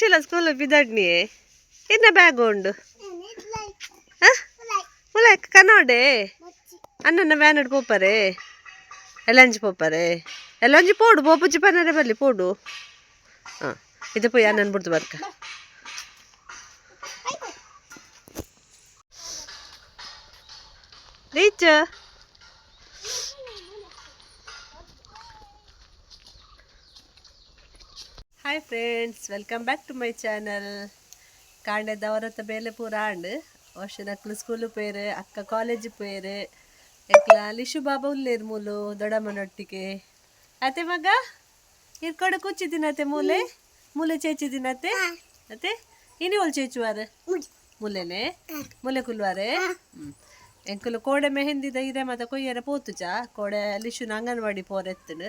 ಲಿಶುಲ school ಬಿದಡ್ನಿ ಇನ್ನ bag ಉಂಡು. ಹಾಂ, ಮುಲಕ್ ಕನ್ನೋಡೆ ಅಣ್ಣನ ವ್ಯಾನ್ ಪೋಪರೆ, ಎಲ್ಲಂಜಿ ಪೋಪರೆ, ಎಲ್ಲಂಜಿ ಪೋಡು ಪೋಪುಜಿ ಪನ್ನರೆ ಬಲ್ಲಿ ಪೋಡು. ಹಾಂ, ಇದು ಪೋಯಿ ಅಣ್ಣನ ಬುಡ್ದು ಬರ್ಕ. Reach. Hi friends, welcome back to my channel. ಕಾಂಡೆದ ಅವರತ್ತ ಬೇಲೆ ಪೂರ ಆಂಡ್. ವರ್ಷನಕ್ಲು ಸ್ಕೂಲು ಪೋಯೆರ್, ಅಕ್ಕ ಕಾಲೇಜ್ ಪೋಯೆರ್. ಎಕ್ಲ ಲಿಶು ಬಾಬಾ ಉಲ್ಲೇರ್ ಮೂಲು ದೊಡ್ಡಮ್ಮನೊಟ್ಟಿಗೆ. ಅತ್ತೆ ಮಗ, ಇರ್ಕೊಡೆ ಕೂಚಿದಿನತೆ ಮೂಲೆ ಮೂಲೆ ಚೇಚಿದಿನತೆ. ಅತ್ತೆ, ಇನಿ ಒಲ್ ಚೇಚುವಾರು? ಮುಲ್ಲೆನೆ ಮುಲ್ಲೆ ಕುಲ್ವಾರೆ. ಎಂಕುಲು ಕೋಡೆ ಮೆಹಂದಿದ ಇರೆ ಮತ ಕೊಯ್ಯರೆ ಪೋತುಜ. ಕೋಡೆ ಲಿಶುನ ಅಂಗನವಾಡಿ ಪೋರೆತ್ತುಂಡು.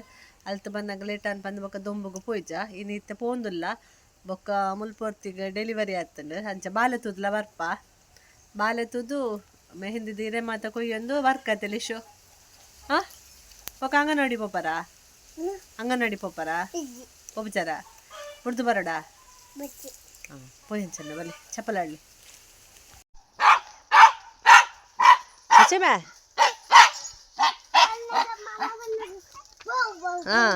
ಅಲ್ತ್ ಬನ್ನಗ ಲೇಟ್ ಆನ್ ಪಂದ್ ಬೊಕ್ಕ ದೊಂಬುಗು ಪೋಯ್ಜ. ಇನಿ ಇತ್ತೆ ಪೋಂದುಲ್ಲ. ಬೊಕ್ಕ ಮುಲ್ಪೊರ್ತಿಗೆ ಡೆಲಿವರಿ ಆತುಂಡು. ಅಂಚ ಬಾಲೆ ತೂದುಲ ಬರ್ಪ. ಬಾಲೆ ತೂದು ಮೆಹಂದಿದ ಇರೆ ಮಾತ ಕೊಯ್ಯೊಂದು ವರ್ಕತೆ ಲಿಶು. ಹಾಂ, ಬೊಕ್ಕ ಅಂಗನವಾಡಿ ಪೋಪರಾ? ಅಂಗನವಾಡಿ ಪೋಪರಾ? ಪೋಪುಜಾರ? ಬುಡ್ದು ಬರೋಡಾ? ಹಾಂ, ಪೋಯಂಚನ್ನ ಬಲ್ಲೆ ಚಪ್ಪಲಾಡ್ಲಿ ಅಚ್ಚೆ. ಹಾಂ,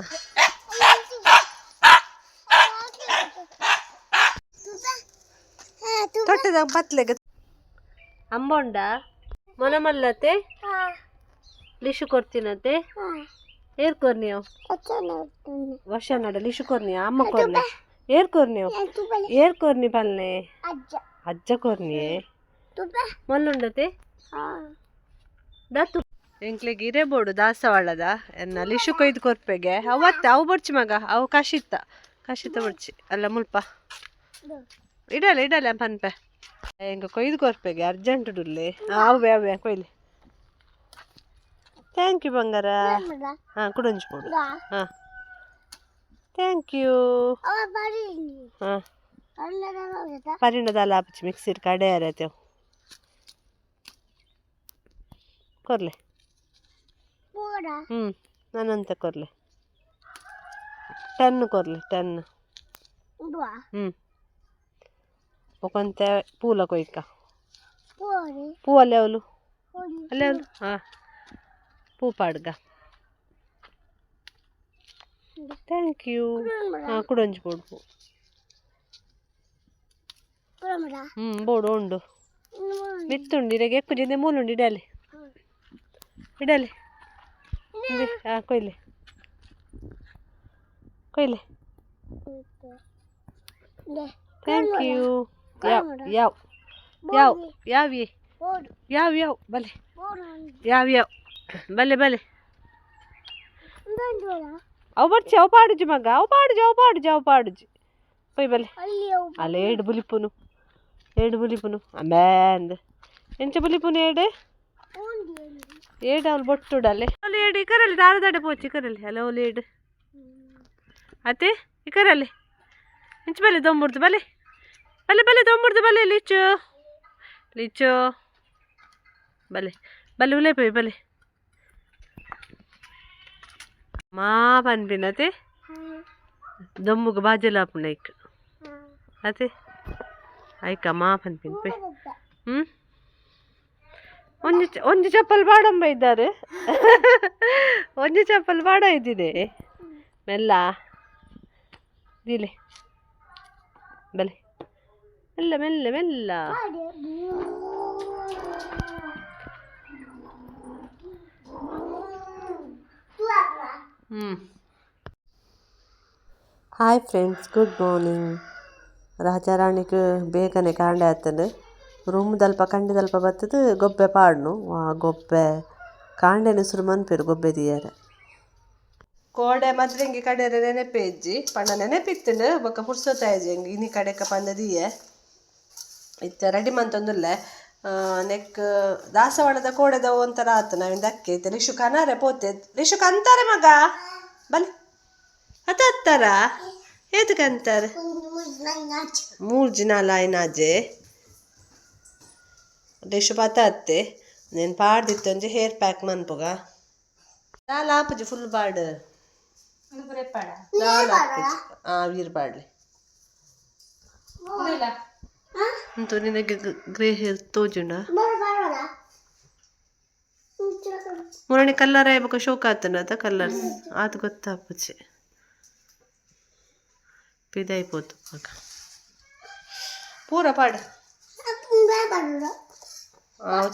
ತೊಟ್ಟದ ಬತ್ಲೆಗ ಅಂಬೊಂಡ ಮೊನ ಮಲ್ಲತೆ. ಲಿಶು ಕೊರ್ತಿನತೆ. ಏರ್ ಕೊರ್ನಿಯವು? ವರ್ಷ ನಡ ಲಿಶು ಕೊರ್ನಿಯ, ಅಮ್ಮ ಕೊರ್ನಿ. ಏರ್ ಕೊರ್ನಿಯವು? ಏರ್ ಕೊರ್ನಿ ಪಲ್ನೆ? ಅಜ್ಜ ಕೊರ್ನಿಯೇ. ಮೊಲ್ಲುಂಡತೆ ದತ್ತು. ಎಂಕ್ಲೆಗ್ ಇರೆ ಬೋಡು ದಾಸವಾಳದ. ಎನ್ನ ಲಿಶು ಕೊಯ್ದು ಕೊರ್ಪೆಗೆ ಅವತ್ತೆ. ಅವು ಬೊಡ್ಚಿ ಮಗ, ಅವು ಕಶಿತ್ತ ಕಶಿತ ಬೊಡ್ಚಿ. ಅಲ್ಲ, ಮುಲ್ಪ ಇಡಲ್ಲ ಇಡಲ್ಲ ಪನ್ಪೆ. ಎಂಕ ಕೊಯ್ದು ಕೊರ್ಪೆಗೆ ಅರ್ಜೆಂಟ್ ಡುಲ್ಲೆ. ಅವೇ ಅವೇ ಕೊಯ್ಲಿ. Thank you ಬಂಗಾರ. ಹಾಂ, ಕುಡೊಂಜಿ ಕೊಡು. ಹಾಂ, thank you. ಹಾಂ, ಪರಿಣದ ಆಪುಜಿ. ಮಿಕ್ಸಿಡ್ ಕಡೆ ಅರತೆ ಕೊರ್ಲೆ. ಹ್ಞೂ, ನಾನಂತ ಕೊರ್ಲೆ. 10 ಕೊರ್ಲೆ, 10. ಹ್ಞೂ, ಒಕೊಂತೆ ಪೂಲ ಕೊಯ್ಕ. ಪೂ ಅಲ್ಲೇ ಅವಲು, ಅಲ್ಲೇ ಅವಲು. ಹಾಂ, ಪೂ ಪಾಡ್ಗ. Thank you. ಹಾಂ, ಕುಡೊಂಜಿ ಬೋಡು ಪೂ. ಹ್ಞೂ, ಬೋಡು ಉಂಡು. ಮಿತ್ತುಂಡು ಇರೆಗೆ ಎಕ್ಕುಜಿಂದೆ. ಮೂಲುಂಡು. ಇಡಲಿ ಇಡಲಿ. ಹಾಂ, ಕೊಯ್ಲೆ ಕೊಯ್ಲೆ. Thank you. ಯಾವ ಯಾವ ಯಾವ ಯಾವ ಯಾವ ಯಾವ ಬಲೆ ಯಾವ ಯಾವ ಬಲೆ ಬಲೆ. ಅವು ಬರ್ಚಿ, ಅವು ಪಾಡುಜಿ ಮಗ, ಅವು ಪಾಡುಜಿ, ಅವು ಪಾಡುಜಿ, ಅವು ಪಾಡುಜಿ. ಪೊಯ್ ಬಲೆ. ಅಲ್ಲ, ಏಡು ಬುಲಿಪುನು, ಏಡು ಬುಲಿಪುನು ಅಂಬೇ ಅಂದ್. ಎಂಚ ಬುಲಿಪುನು? ಏಡೆ ಏಡು ಅವಳು ಬೊಟ್ಟುಡಲ್ಲೆ. ಅಲ್ಲಿ ಏಡು ಇಕರಲ್ಲಿ ದಾರದಡೆ ಪೋಚಿ ಇಕರಲ್ಲಿ. ಅಲ್ಲ, ಅವಳು ಏಡು ಅತ್ತೆ ಇಕರಲ್ಲಿ. ಇಂಚ ಬಲೆ, ದೊಂಬುಡ್ದು ಬಲೆ ಬಲೆ ಬಲೆ, ದೊಂಬುಡ್ದು ಬಲೆ. ಲಿಚ್ಚು ಲಿಚ್ಚು, ಬಲೆ ಬಲೆ. ಉಲೆ ಪೋಯ್ ಬಲೆ. ಮಾ ಪನ್ಪಿನತೆ. ದೊಂಬುಗು ಬಾಜೆಲ ಆಪುಂಡು ಐಕ್. ಅತೆ ಐಕ ಮಾ ಪನ್ಪಿನ ಪೋಯ್. ಹ್ಞೂ, ಒಂಜಿ ಒಂಜಿ ಚಪ್ಪಲ್ ಬಾಡಂಬ ಇದ್ದಾರೆ. ಒಂಜಿ ಚಪ್ಪಲ್ ಬಾಡ ಇದ್ದಿದೆ. ಮೆಲ್ಲ ದಿಲೆ ಬಲೆ, ಮೆಲ್ಲ ಮೆಲ್ಲ ಮೆಲ್ಲ. ಹ್ಞೂ. Hi friends, good morning. ರಾಜಾರಾಣಿಗೆ ಬೇಗನೆ ಕಾಂಡೆ ಆತಂಡು. ರೂಮ್ದಲ್ಪ ಕಂಡಿದಲ್ಪ ಬತ್ತದು ಗೊಬ್ಬೆ ಪಾಡ್ನು. ವಾ ಗೊಬ್ಬೆ ಕಾಂಡೆನೆ ಸುರು ಮನ್ಪೇರು ಗೊಬ್ಬೆ ದಿಯರೆ. ಕೋಡೆ ಮದ್ರೆಂಗಿ ಕಡೆರೆ ನೆನಪೆ ಇಜ್ಜಿ ಪಂಡ ನೆನಪಿತ್ತಂಡು. ಬೊಕ್ಕ ಪುರ್ಸೊತ್ತಾಯ್ಜಿ ಎಂಕ್. ಇನಿ ಕಡೆಕ ಪಂದ ದಿಯೆ. ಇತ್ತೆ ರೆಡಿ ಮಂತೊಂದುಲ್ಲೆ. ನೆಕ್ ದಾಸವಾಳದ ಕೋಡೆದ ಒಂಥರ ಆತು ನಾವಿಂದ ಅಕ್ಕೆ. ಇತ್ತೆ ಲಿಶು ಕನಾರೆ ಪೋತೆ. ಲಿಶು ಕಂತಾರೆ ಮಗ, ಬಲೆ. ಅತ್ತ ಅತ್ತಾರ ಏತ್ ಕಂತಾರೆ? ಮೂರು ಜಿನ ಆಯ್ನಾಜೆ. ಲಿಶು ಪತ ಅತ್ತೆ. ನೇನು ಪಾಡ್ದಿತ್ತು ಒಂಜಿ ಹೇರ್ ಪ್ಯಾಕ್ ಮನ್ಪುಗ. ದಾಲ ಆಪುಜಿ, ಫುಲ್ ಪಾಡ್. ದಾಲ ಆಪುಜಿ. ಆ ವೀರ್ ಪಾಡ್ಲಿ. ಅಂತೂ ನಿನಗೆ ಗ್ರೇ ಹೇರ್ ತೋಜುಂಡ. ಮುರಣಿ ಕಲ್ಲರ್ ಆಯ್ಬಕ ಶೋಕ್ ಆತನ ಅದ ಕಲ್ಲರ್ಸ್ ಆತು ಗೊತ್ತಾಪುಜಿ ಪಿದಾಯ್ಪೋತು ಮಗ ಪೂರ ಪಾಡು.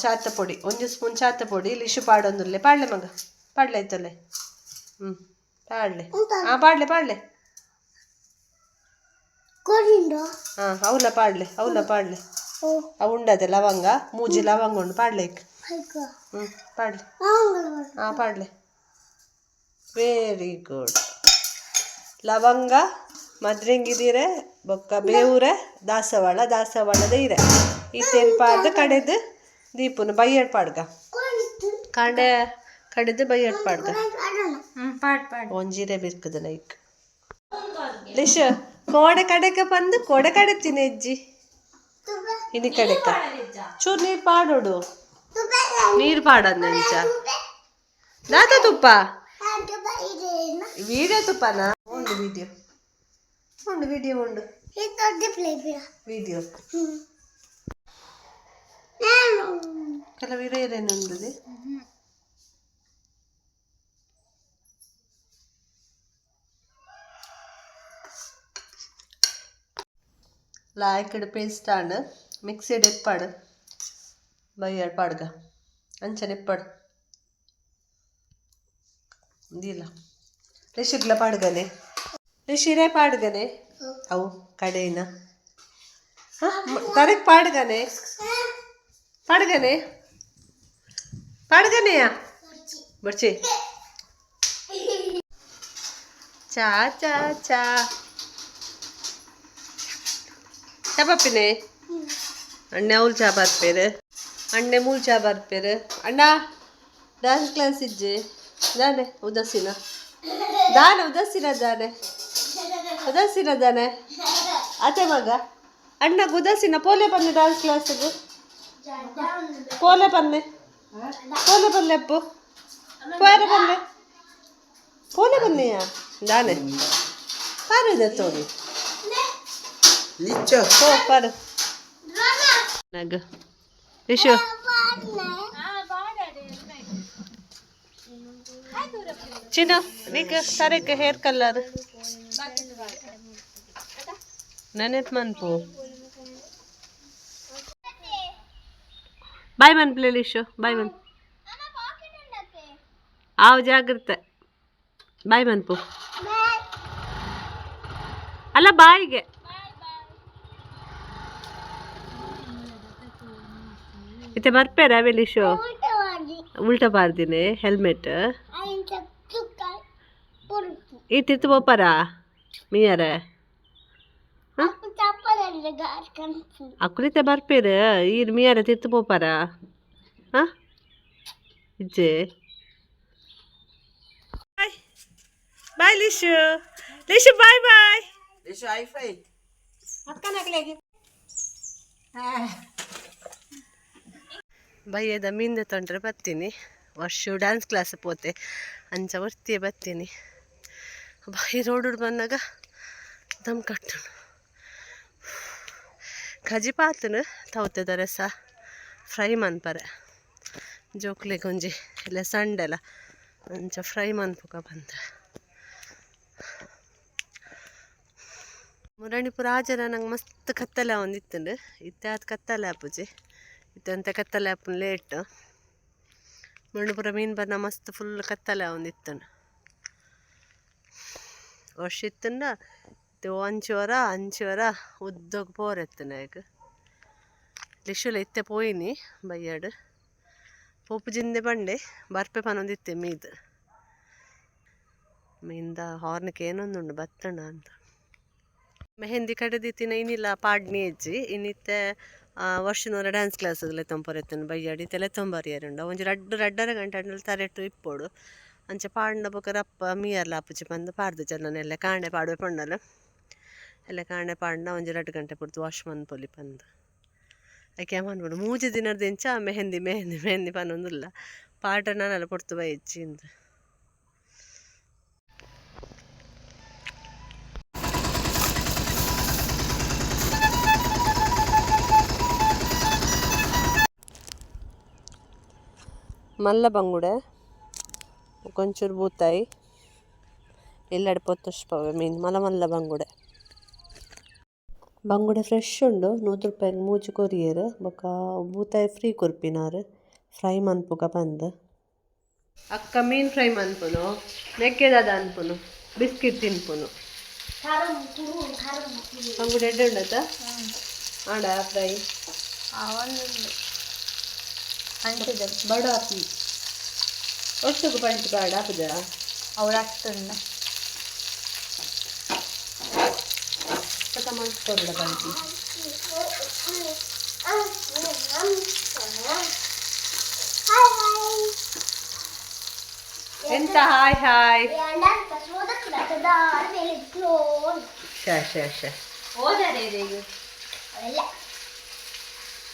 ಚಾತ ಪೊಡಿ ಒಂಜಿ ಸ್ಪೂನ್ ಚಾತ ಪೊಡಿ ಲಿಶು ಪಾಡೊಂದುಲ್ಲೆ. ಪಾಡ್ಲೆ ಮಗ, ಪಾಡ್ಲೆ ಆಯ್ತಲ್ಲೆ. ಹ್ಞೂ ಪಾಡ್ಲೆ. ಹಾಂ ಪಾಡ್ಲೆ ಪಾಡ್ಲೆ. ಹಾಂ ಅವಲ ಪಾಡ್ಲೆ, ಅವಲ ಪಾಡ್ಲೆ. ಅವು ಉಂಡದೆ ಲವಂಗ, ಮೂಜಿ ಲವಂಗ ಉಂಡು, ಪಾಡ್ಲೆ. ಹ್ಞೂ ಪಾಡ್ಲೆ. ಹಾಂ ಪಾಡ್ಲೆ. Very good. ಲವಂಗ, ಮದ್ರಿಂಗಿದೀರೆ, ಬೊಕ್ಕ ಬೇವುರೆ, ದಾಸವಾಳ, ದಾಸವಾಳದ ಇರೆ ಈತೇನು ಪಾಡ್ದು ಕಡೆದು ದೀಪುನು ಬೈಯಡ್ ಪಾಡ್ಗ. ಕಾಂಡೆ ಕಡೆದು ಬೈಯಡ್ ಪಾಡ್ಗ. ಒಂಜಿರೆ ಬಿರ್ಕದ ಲೈಕ್ ಲಿಶ್ ಕೋಡೆ ಕಡೆಕ ಬಂದು ಕೋಡೆ ಕಡೆತೀನಿ ಅಜ್ಜಿ. ಇನಿ ಕಡೆಕ ಚೂರು ನೀರು ಪಾಡೋಡು, ನೀರು ಪಾಡಂದ ಅಂಚ ದಾತ ತುಪ್ಪ ವಿಡಿಯೋ ತುಪ್ಪನಾ? ಉಂಡು ವಿಡಿಯೋ, ಉಂಡು ವಿಡಿಯೋ, ಉಂಡು ವಿಡಿಯೋ. ಕೆಲವು ಇರೇನೇನುಂಡದೆ. ಲಾಯ್ಕಡ್ ಪೇಸ್ಟ್ ಆಂಡ್ ಮಿಕ್ಸಿಡ್ ಇಪ್ಪಾಡು ಬಯ್ಯಾಡ್ ಪಾಡ್ಗ ಅಂಚನೆ ಇಪ್ಪಾಡು ದೀಲ. ಲಿಶಿಗ್ಲ ಪಾಡ್ಗನೆ, ಲಿಶಿರೇ ಪಾಡ್ಗನೆ. ಅವು ಕಡೆಯಿನ ತರಕ್ ಪಾಡ್ಗನೆ, ಪಾಡ್ಗನೆ, ಪಾಡ್ಗನೆಯಾ ಬರ್ಚಿ. ಚಾ ಚಾ ಚಾ ಚಾ ಪಪ್ಪಿನೆ. ಅಣ್ಣೆ ಅವ್ಲು ಚಾ ಬರ್ಪೇರು, ಅಣ್ಣೆ ಮೂಲು ಚಾ ಬರ್ಪೇರು. ಅಣ್ಣ ಡ್ಯಾನ್ಸ್ ಕ್ಲಾಸ್ ಇಜ್ಜೆ ದಾನೆ? ಉದಾಸೀನ ದಾನೆ, ಉದಾಸೀನ ದಾನೆ, ಉದಾಸೀನ ದಾನೆ. ಅತೆ ಮಗ ಅಣ್ಣ ಉದಾಸೀನ ಪೋಲೆ ಪನ್ನೆ. ಡ್ಯಾನ್ಸ್ ಕ್ಲಾಸಿಗೆ ಪೋಲೆ ಪನ್ನೆ, ಪೋಲೆ ಪನ್ನೆ. ಅಪ್ಪು ಪೋರೆ ಪನ್ನೆ, ಪೋಲೆ ಪನ್ನೆಯಾ ದಾನೆ? ಪಾರು ತೋಡಿ. ಲಿಚ್ಚೋ. ಪೋ ಪಾರು ನಗ ವಿಶು. ಚಿನ್ನು ನೀಕ್ ಸರಕ್ ಹೇರ್ ಕಲರ್ ನೆನೆಪ್ ಮನ್ಪು. ಬಾಯ್ ಮನ್ಪ್ಲೆ ಲಿಶು, ಬಾಯ್ ಮನ್. ಆವ್ ಜಾಗ್ರತೆ, ಬಾಯ್ ಮನ್ಪು. ಅಲ್ಲ ಬಾಯಿಗೆ ಇತ್ತೆ ಬರ್ಪೇರ ಲಿಶು? ಉಲ್ಟ ಬಾರ್ದಿನಿ ಹೆಲ್ಮೆಟ್. ಈ ತಿರ್ತು ಪೋಪಾರ ಮೀಯರ ಅಕುಲಿತೆ ಬರ್ಪೇರು. ಈರ್ ಮೀಯರ ತಿರ್ತು ಪೋಪಾರ? ಹಾಂ ಇಜ್ಜೆ. Bye bye Lishu, Lishu bye bye. Lishu ಐಫೈ. ಬಯ್ಯದ ಮೀನ್ದ ತೊಂದರೆ ಬತ್ತೀನಿ. ವರ್ಷ ಡ್ಯಾನ್ಸ್ ಕ್ಲಾಸ್ ಪೋತೆ ಅಂಚ ವರ್ತಿಯೇ ಬತ್ತೀನಿ. ಬಾಯಿ ರೋಡ್ ಬಂದಾಗ ದಮ್ ಕಟ್ಟುನು. ಕಜಿಪಾತನು ತೌತೆದ ರಸ ಫ್ರೈ ಮನ್ಪರೆ ಜೋಕ್ಲೆಗ್ ಒಂಜಿ ಇಲ್ಲ ಸಂಡೆಲ ಅಂಚ ಫ್ರೈ ಮನ್ಪುಕ ಬಂದ. ಮುರಣಿಪುರ ಆಜನ ನಂಗೆ ಮಸ್ತ್ ಕತ್ತಲೆ ಒಂದಿತ್ತುಂಡು. ಇತ್ತೆ ಆತ್ ಕತ್ತಲೆ ಆಪುಜಿ, ಇತ್ತೆ ಅಂತೆ ಕತ್ತಲೆ ಆಪುನ ಲೇಟ್. ಮುರಣಿಪುರ ಮೀನು ಬನ್ನ ಮಸ್ತ್ ಫುಲ್ ಕತ್ತಲೆ ಒಂದಿತ್ತುಂಡು. ವರ್ಷ ಇತ್ತುಂಡ ಇತ್ತೆ ಅಂಚುವರ ಅಂಚುವರ ಉದ್ದಗ್ ಪೋರೆತ್ತುನ. ಲಿಶುಲ ಇತ್ತೆ ಪೋಯಿನಿ ಬಯ್ಯಾಡ್ ಪೋಪು ಜಿಂದೆ ಬಂಡೆ ಬರ್ಪೆ ಪನೊಂದಿತ್ತೆ. ಮೀದ್ ಮೀನ್ದ ಹಾರ್ನ್ಗೆ ಏನೊಂದುಂಡು ಬತ್ತಣ ಅಂತ. ಮೆಹಂದಿ ಕಡೆದಿತ್ತಿನ ಇನ್ನಿಲ್ಲ ಪಾಡ್ನಿ ಹೆಜ್ಜಿ. ಇನ್ನಿತ್ತೆ ವರ್ಷನೂರ ಡ್ಯಾನ್ಸ್ ಕ್ಲಾಸ್ ಲೆತ್ತೊಂಪೊರೆತ್ತುಂಡು ಬಯ್ಯಾಡಿ ಇತ್ತೆ ಲೆತ್ತೊಂಬರಿಯರುಂಡು. ಒಂಜಿ ರಡ್ಡ್ ರಡ್ಡರೆ ಗಂಟೆ ಅಂಡಲ ತರೆಟ್ಟು ಇಪ್ಪೊಡು. ಅಂಚ ಪಾಡ್ನ ಬೊಕ ರಪ್ಪ ಮೀಯರ್ಲ ಆಪುಜಿ ಪಂದ್ ಪಾಡ್ದು ಜನ. ಕಾಂಡೆ ಪಾಡುವೆ ಪಂಡಲ ಎಲ್ಲ ಕಾಂಡೆ ಪಾಡ್ನ ಒಂಜಿ ರಡ್ಡ್ ಗಂಟೆ ಪುರ್ದು ವಾಶ್ ಮನ್ಪೊಲಿ ಪಂದ್. ಐಕೆ ಮನ್ಪುಂಡು ಮೂಜಿ ದಿನರ್ದಿಂಚ ಮೆಹಂದಿ ಮೆಹಂದಿ ಮೆಹಂದಿ ಪನೊಂದುಲ್ಲ. ಪಾಡ್ರ ನನಲ ಪೊರ್ತು ಬೈಜ್ಜಿ ಇಂದ್. ಮಲ್ಲ ಬಂಗುಡೆ, ಕೊಂಚೂರು ಬೂತಾಯಿ. ಎಲ್ಲಡೆ ಪೊತ್ತುಷ್ಪವೆ ಮೀನು. ಮಲ್ಲ ಮಲ್ಲ ಬಂಗುಡೆ. ಬಂಗುಡೆ ಫ್ರೆಶ್ ಉಂಡು. 100 ರೂಪಾಯಿ ಮೂಜಿ ಕೊರಿಯೆರ್. ಬೊಕ ಬೂತಾಯಿ ಫ್ರೀ ಕೊರ್ಪಿನಾರು ಫ್ರೈ ಮನ್ಪುಗ ಪಂದ್. ಅಕ್ಕ ಮೀನ್ ಫ್ರೈ ಮನ್ಪುನು, ನೆಕ್ಕೆದಾದ ಅನ್ಪುನು, ಬಿಸ್ಕಿಟ್ ತಿನ್ಪುನು. ಬಂಗುಡೆ ಎಡ್ಡೆ ಉಂಡತ ಆಂಡ ಫ್ರೈ? ಒಂದು ಅಂಟಿದೆ. ಬಡ ಆಪಿ ಒಟ್ಟುಗು ಪಂಚ್ ಬಾಡ ಆಪುಜ. ಅವ್ರು ಅಷ್ಟುಂಡ. ಮನ್ಸ್ಕೊಡ್ಲ ಪಂಚಿ. ಎಂತ ಹಾಯ್ ಹಾಯ್? ಶಾ ಶಾ ಶಾ. ಹೋದರೆ.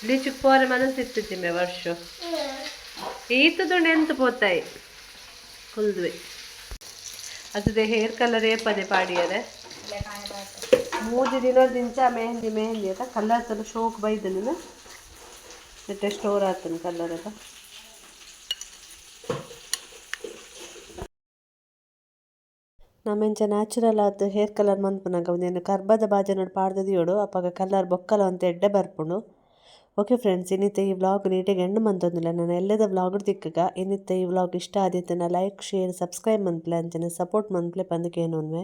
ಬೀಚಕ್ಕೆ ಪೋರೆ ಮನಸ್ಸಿತ್ತು ಮೆ ವರ್ಷ. ಈತದುಂಡು ಎಂತ ಪೋತಾಯಿ ಕುಲ್ದುವೆ. ಅದೇ ಹೇರ್ ಕಲರ್ ಏಪದೆ ಪಾಡಿಯರೆ? 3 ದಿನ ದಿಂಚ ಮೆಹಂದಿ ಮೆಹಂದಿ ಅತ. ಕಲರ್ ತನ ಶೋಕ್ ಬೈದನ. ಸ್ಟೋರ್ ಆತನ ಕಲರ್ ಅದ. ನಮ್ಮೆಂಚ ನ್ಯಾಚುರಲ್ ಆತ್ ಹೇರ್ ಕಲರ್ ಮನ್ಪುನಗ ಒಂದೇನು ಕರ್ಬದ ಬಾಜನಡ್ ಪಾಡ್ದು ದಿಯೋಡು. ಅಪಗ ಕಲರ್ ಬೊಕ್ಕಲ ಒಂತೆ ಎಡ್ಡೆ ಬರ್ಪುಂಡು. ಓಕೆ ಫ್ರೆಂಡ್ಸ್, ಇನ್ನಿತ್ತ ಈ ವ್ಲಾಗ್ ನೀಟಾಗಿ ಎಂಡ್ ಮಂತೊಂದುಲ್ಲೆ. ನಾನು ಎಲ್ಲದ ವ್ಲಾಗ್ ತಿಕ್ಕಗ. ಇನ್ನಿತ್ತ ಈ ವ್ಲಾಗ್ ಇಷ್ಟ ಆದಿತ್ತನ ಲೈಕ್, ಶೇರ್, ಸಬ್ಸ್ಕ್ರೈಬ್ ಮನ್ಪುಲೆ. ಅಂಚನೆ ಸಪೋರ್ಟ್ ಮನ್ಪುಲೆ ಪಂದ್ ಕೇನೊನ್ವೆ.